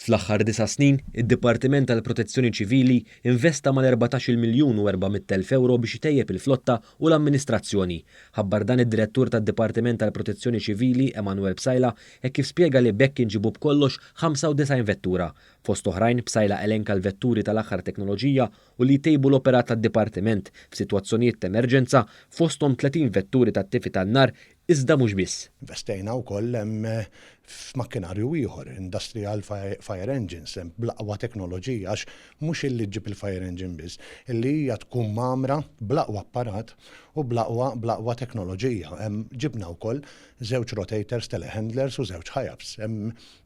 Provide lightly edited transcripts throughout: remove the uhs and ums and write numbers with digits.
Fl-aħħar disa' snin, id-Dipartiment tal-Protezzjoni Ċivili investa mal-14-il miljun u 400,000 ewro biex itejjeb il-flotta u l-amministrazzjoni. Ħabbar dan id-Direttur tad-Dipartiment tal-Protezzjoni Ċivili, Emanuel Psaila, hekk kif spjega li b'hekk inġiebu b'kollox 95 vettura. Fost oħrajn, Psaila elenka l-vetturi tal-aħħar teknoloġija u li jtejbu l-operat tad-dipartiment f'sitwazzjonijiet t'emerġenza, fosthom 30 vetturi tat-tifi tan-nar, iżda mhux biss. Investejna wkoll f'makkinarju ieħor, industrial fire engines, bl-aqwa teknoloġija, għax mhux illi ġġib il-fire engine biss, illi hija tkun mgħammra bl-aqwa apparat u bl-aqwa teknoloġija. Ġibna wkoll żewġ rotators telehandlers u żewġ HIABs.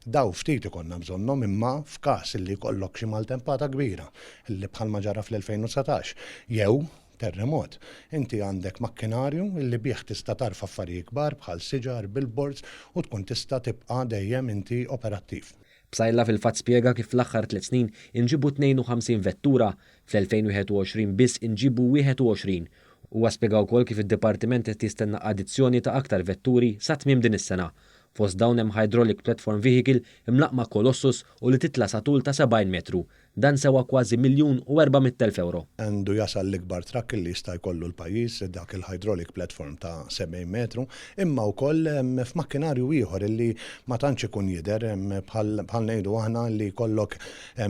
Daw ftit ikollna bżonnhom, imma f'każ illi jkollok xi maltempata kbira, illi bħalma ġara fl-2019, jew terremot, inti għandek makkinarju illi bih tista' tarfa' affarijiet kbar bħal siġar, billboards, u tkun tista' tibqa' dejjem inti operattiv. Psaila fil-fatt spjega kif fl-aħħar 3 snin inġiebu 52 vettura, fl-2021 biss inġiebu 21. Huwa spjega wkoll kif id-dipartiment qed jistenna addizzjoni ta' aktar vetturi sa tmiem din is-sena. Fost dawn hemm hydraulic platform vehicle imlaqqma Colossus u li titla' sa tul ta' 70 metru. Dan sewa kważi 1,400,000 euro. Għandu jasal l-ikbar trakk li jista' jkollu l-pajjiż, dak il-hydraulic platform ta' 70 metru, imma wkoll f'makkinarju ieħor illi ma tantx ikun jidher, bħal ngħidu aħna li jkollok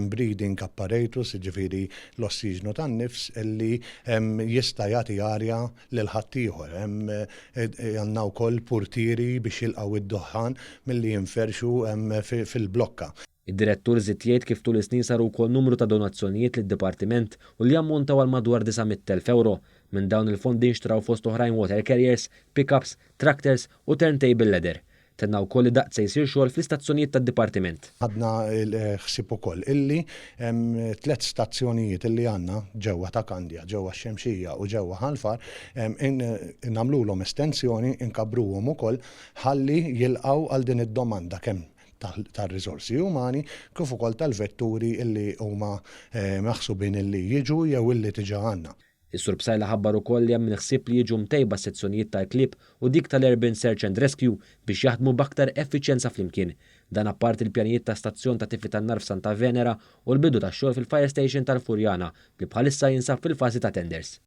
breathing apparatus, jiġifieri l-ossiġnu tan-nifs illi jista' jagħti arja lil ħaddieħor. Għandna wkoll purtieri biex jilqgħu id-duħħan milli jinferxu fil-blokka. Id-direttur żied jgħid kif tul is-snin saru wkoll numru ta' donazzjonijiet lid-dipartiment u li jammontaw għal madwar 900,000 euro. Minn dawn il-fondi nxtraw fost oħrajn water carriers, pickups, tractors u turntable ladder. Tenna wkoll li daqt se jsir xogħol fl-istazzjonijiet tad-dipartiment. Ħadna ħsieb ukoll illi tliet stazzjonijiet illi għandna ġewwa Ta' Kandja, ġewwa Xemxija u ġewwa Ħal Far, nagħmluhom estensjoni, inkabbruhom ukoll ħalli jilqgħu għal din id-domanda kemm tar-riżorsi umani kif ukoll tal-vetturi illi huma maħsubin illi jiġu jew illi diġà għandna. Is-Sur Psaila ħabbar ukoll li hemm ħsieb li jiġu mtejba sezzjonijiet tal-klieb u dik tal-Urban Search and Rescue biex jaħdmu b'aktar effiċjenza flimkien. Dan apparti il-pjanijiet ta' stazzjon ta' tifi tan-nar f'Santa Venera u l-bidu tax-xogħol fil-Fire Station tal-Furjana li bħalissa jinsab fil-fażi ta' tenders.